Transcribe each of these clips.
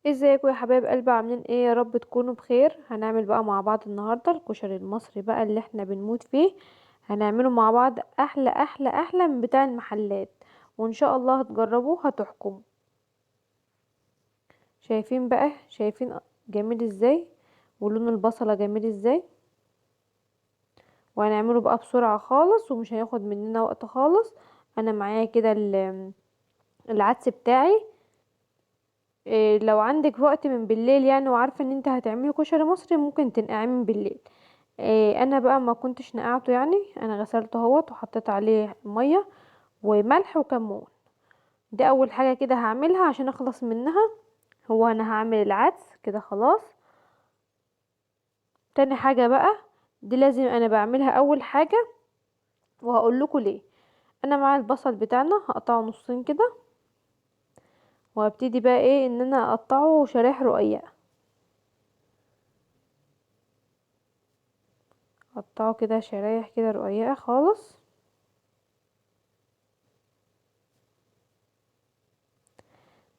ازيكم يا حبايب قلبي؟ عاملين ايه؟ يا رب تكونوا بخير. هنعمل بقى مع بعض النهارده الكشري المصري بقى اللي احنا بنموت فيه. هنعمله مع بعض احلى احلى احلى من بتاع المحلات، وان شاء الله هتجربوه هتحكموا. شايفين بقى؟ شايفين جميل ازاي؟ ولون البصله جميل ازاي؟ وهنعمله بقى بسرعه خالص ومش هياخد مننا وقت خالص. انا معايا كده العدس بتاعي. لو عندك وقت من بالليل وعارفه ان انت هتعملي كشري مصري ممكن تنقعيه من بالليل. انا بقى ما كنتش نقعته، انا غسلته اهوت وحطيت عليه ميه وملح وكمون. دي اول حاجه كده هعملها عشان اخلص منها. هو انا هعمل العدس كده خلاص. تاني حاجه بقى دي لازم انا بعملها اول حاجه وهقول لكم ليه. انا مع البصل بتاعنا هقطعه نصين كده، وهبتدي بقى ان انا اقطعه شرايح رقيقه. اقطعه كده شرايح كده رقيقه خالص.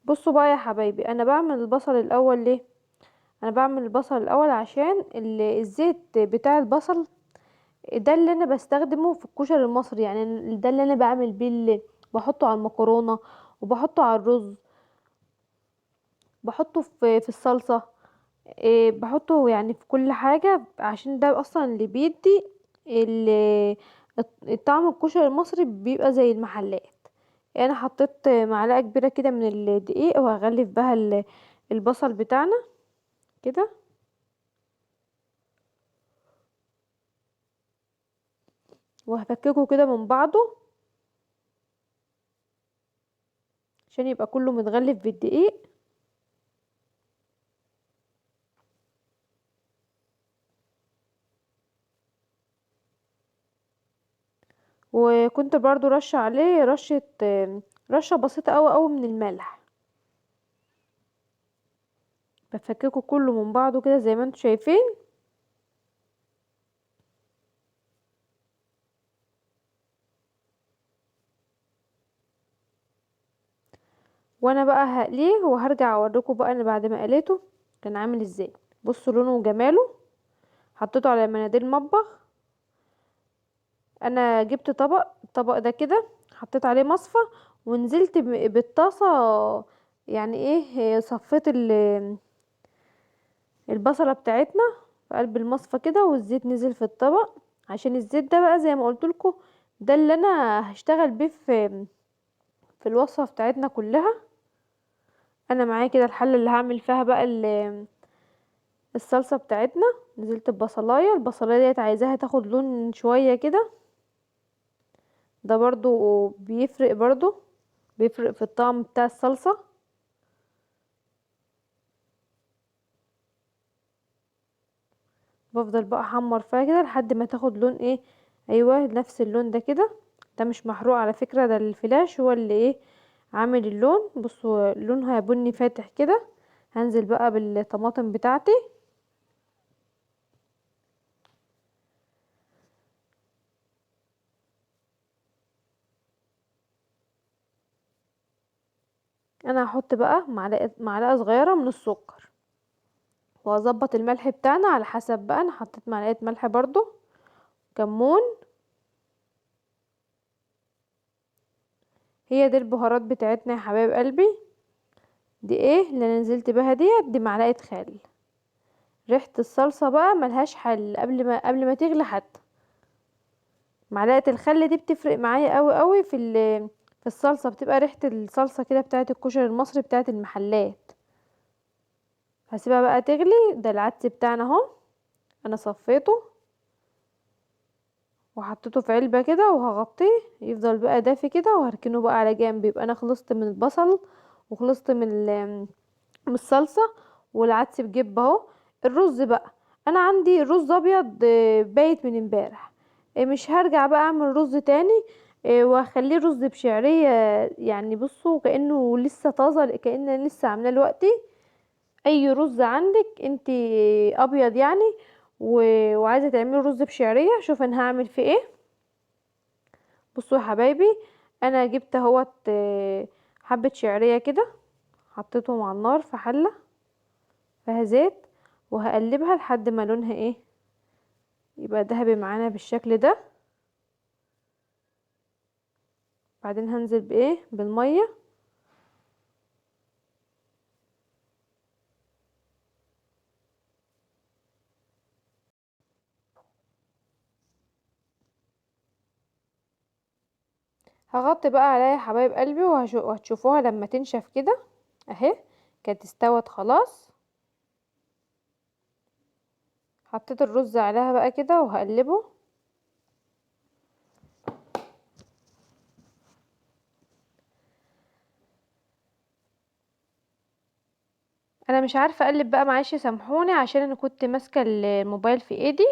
بصوا بقى يا حبايبي، انا بعمل البصل الاول ليه؟ انا بعمل البصل الاول عشان الزيت بتاع البصل ده اللي انا بستخدمه في الكشري المصري، ده اللي انا بعمل بيه بحطه على المكرونه وبحطه على الرز، بحطه في الصلصه، بحطه في كل حاجه، عشان ده اصلا اللي بيدي الطعم الكشري المصري بيبقى زي المحلات. انا حطيت معلقه كبيره كده من الدقيق وهغلف بها البصل بتاعنا كده. وهفككه كده من بعضه عشان يبقى كله متغلف بالدقيق. وكنت برضو رشه عليه رشه بسيطه قوي قوي من الملح. بفككه كله من بعضه كده زي ما انتم شايفين. وانا بقى هقليه وهرجع اوريكم بقى انا بعد ما قليته كان عامل ازاي. بصوا لونه وجماله. حطيته على مناديل المطبخ. انا جبت طبق، الطبق ده كده حطيت عليه مصفى ونزلت بالطاسه، صفيت البصله بتاعتنا في قلب المصفى كده، والزيت نزل في الطبق. عشان الزيت ده بقى زي ما قلت لكم ده اللي انا هشتغل بيه في الوصفه بتاعتنا كلها. انا معايا كده الحله اللي هعمل فيها بقى الصلصه بتاعتنا. نزلت ببصلايه، البصلايه ديت عايزاها تاخد لون شويه كده، ده برضو بيفرق، برضو بيفرق في الطعم بتاع الصلصه. بفضل بقى احمر فيها كده لحد ما تاخد لون ايه، ايوه نفس اللون ده كده. ده مش محروق على فكره، ده الفلاش هو اللي عامل اللون. بصوا لونها بني فاتح كده. هنزل بقى بالطماطم بتاعتي. انا هحط بقى معلقه صغيره من السكر، واظبط الملح بتاعنا على حسب بقى. انا حطيت معلقه ملح برضو، كمون. هي دي البهارات بتاعتنا يا حبايب قلبي. دي ايه اللي انا نزلت بها ديت؟ دي معلقه خل. ريحه الصلصه بقى ملهاش حل قبل ما تغلي حتى. معلقه الخل دي بتفرق معايا قوي قوي في الصلصه، بتبقى ريحه الصلصه كده بتاعه الكشري المصري بتاعه المحلات. هسيبها بقى تغلي. ده العدس بتاعنا اهو، انا صفيته وحطيته في علبه كده وهغطيه يفضل بقى دافي كده، وهركنه بقى على جنب. يبقى انا خلصت من البصل وخلصت من الصلصه والعدس بجيب اهو. الرز بقى انا عندي رز ابيض، بايت من امبارح، مش هرجع بقى اعمل رز تاني، واخليه رز بشعريه، بصوا كانه لسه طازه، كأن انا لسه عاملاه دلوقتي. اي رز عندك انت ابيض وعايزه تعملي رز بشعريه، شوف انا هعمل فيه ايه. بصوا يا حبايبي، انا جبت اهوت، حبه شعريه كده، حطيتهم على النار في حله. فيها زيت، وهقلبها لحد ما لونها ايه يبقى ذهبي معانا بالشكل ده. بعدين هنزل بايه بالمية. هغطي بقى عليها يا حبايب قلبي، وهتشوفوها لما تنشف كده اهي، كانت استوت خلاص. حطيت الرز عليها بقى كده وهقلبه. انا مش عارفه اقلب بقى، معلش سامحوني عشان انا كنت ماسكه الموبايل في ايدي.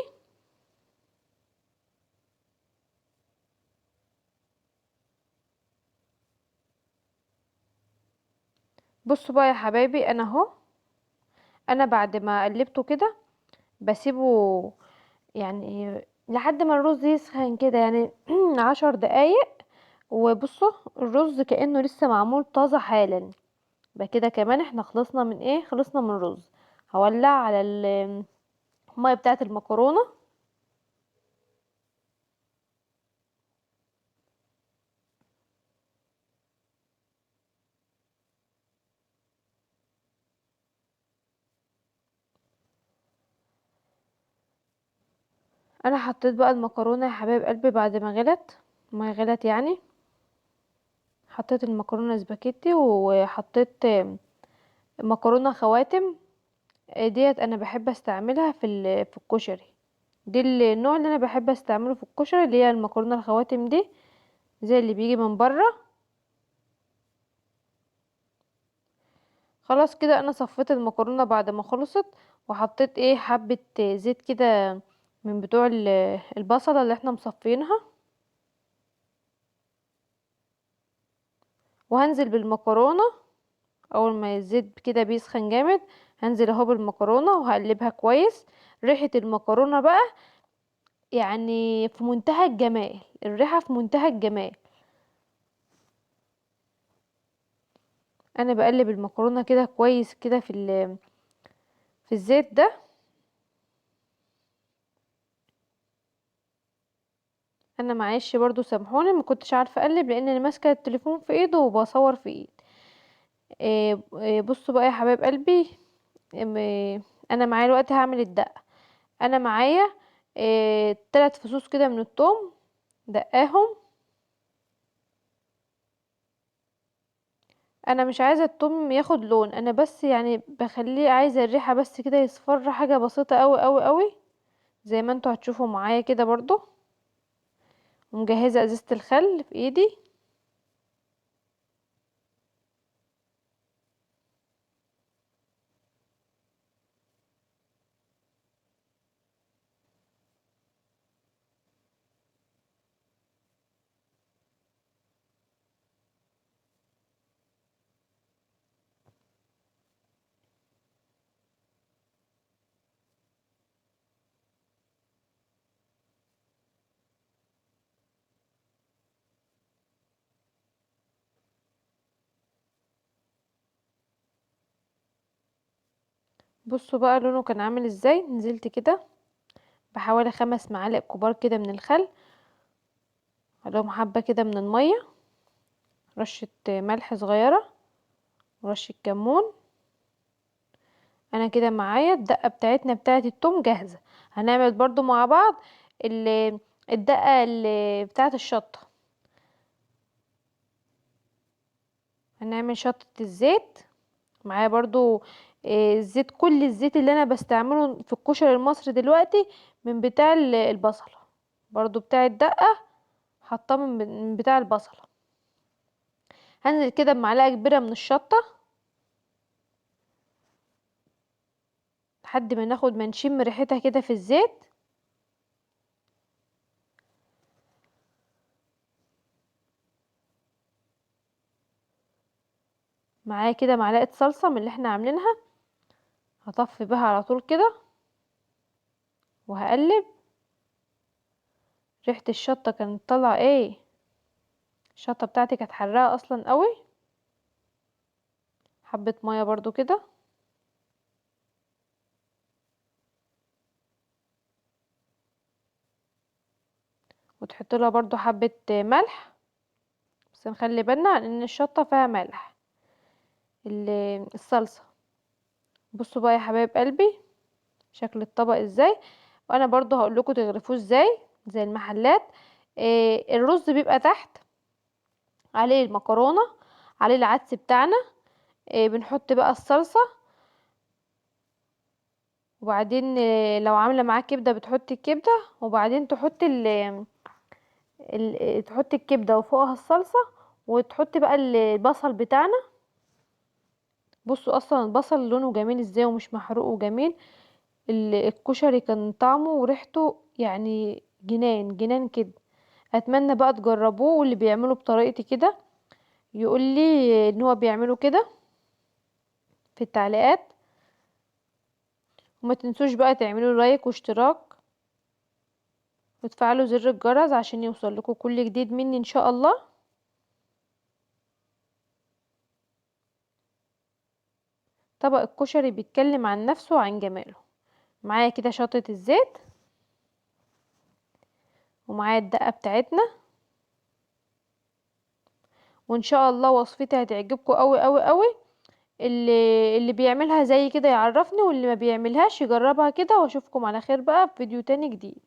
بصوا بقى يا حبايبي، انا اهو انا بعد ما قلبته كده بسيبه لحد ما الرز يسخن كده، 10 دقايق. وبصوا الرز كأنه لسه معمول طازة حالا. يبقى كده كمان احنا خلصنا من ايه، خلصنا من الرز. هولع على المية بتاعه المكرونة. انا حطيت بقى المكرونة يا حبايب قلبي بعد ما غلت، ما غلت يعني، حطيت المكرونة سباكيتي وحطيت مكرونة خواتم. ديت انا بحب استعملها في الكشري، دي النوع اللي انا بحب استعمله في الكشري، اللي هي المكرونة الخواتم دي زي اللي بيجي من بره. خلاص كده انا صفيت المكرونة بعد ما خلصت، وحطيت حبة زيت كده من بتوع البصلة اللي احنا مصفينها، وهنزل بالمكرونة. اول ما الزيت كده بيسخن جامد هنزل اهو بالمكرونة وهقلبها كويس. ريحة المكرونة بقى في منتهى الجمال، الريحة في منتهى الجمال. انا بقلب المكرونة كده كويس كده في الزيت ده. انا معلش برضو سامحوني ما كنتش عارفة اقلب لان انا ماسكة التليفون في ايده وبصور في ايد. بصوا بقى يا حبايب قلبي، انا معايا الوقت هعمل الدقة. انا معايا 3 فصوص كده من الثوم دقاهم. انا مش عايزه الثوم ياخد لون، انا بس بخليه، عايزه الريحه بس كده يصفر، حاجه بسيطه قوي قوي قوي زي ما انتوا هتشوفوا معايا كده برضو. ومجهزه ازازه الخل في ايدي. بصوا بقى لونه كان عامل ازاي. نزلت كده بحوالي 5 معالق كبار كده من الخل، عليهم حبة كده من المية، رشة ملح صغيرة ورشة كمون. انا كده معايا الدقة بتاعتنا بتاعت التوم جاهزة. هنعمل برضو مع بعض الدقة بتاعت الشطة. هنعمل شطة الزيت معايا برضو، الزيت، كل الزيت اللي انا بستعمله في الكشري المصري دلوقتي من بتاع البصلة، برضو بتاع الدقة حطاه من بتاع البصلة. هنزل كده بمعلقة كبيرة من الشطة لحد ما ما نشم ريحتها كده في الزيت. معايا كده معلقة صلصة من اللي احنا عاملينها، هطفي بها على طول كده وهقلب. ريحة الشطة كانت طالعة ايه، الشطة بتاعتي كانت حراقة اصلا قوي. حبة مية برضو كده. وتحط لها برضو حبة ملح، بس نخلي بالنا ان الشطة فيها ملح الصلصة. بصوا بقى يا حبايب قلبي شكل الطبق ازاي، وانا برضو هقول لكم تغرفوه ازاي زي المحلات. الرز بيبقى تحت عليه المكرونة، عليه العدس بتاعنا، بنحط بقى الصلصة، وبعدين لو عاملة معاه كبدة بتحطي الكبدة، وبعدين تحطي الكبدة وفوقها الصلصة، وتحطي بقى البصل بتاعنا. بصوا اصلا البصل لونه جميل ازاي ومش محروق وجميل. الكشري كان طعمه وريحته جنان جنان كده. اتمنى بقى تجربوه، واللي بيعمله بطريقتي كده يقول لي ان هو بيعمله كده في التعليقات. وما تنسوش بقى تعملوا لايك واشتراك وتفعلوا زر الجرس عشان يوصل لكم كل جديد مني ان شاء الله. طبق الكشري بيتكلم عن نفسه وعن جماله. معايا كده شطة الزيت، ومعايا الدقة بتاعتنا، وان شاء الله وصفتي هتعجبكم قوي قوي قوي. اللي بيعملها زي كده يعرفني، واللي ما بيعملهاش يجربها كده، واشوفكم على خير بقى في فيديو تاني جديد.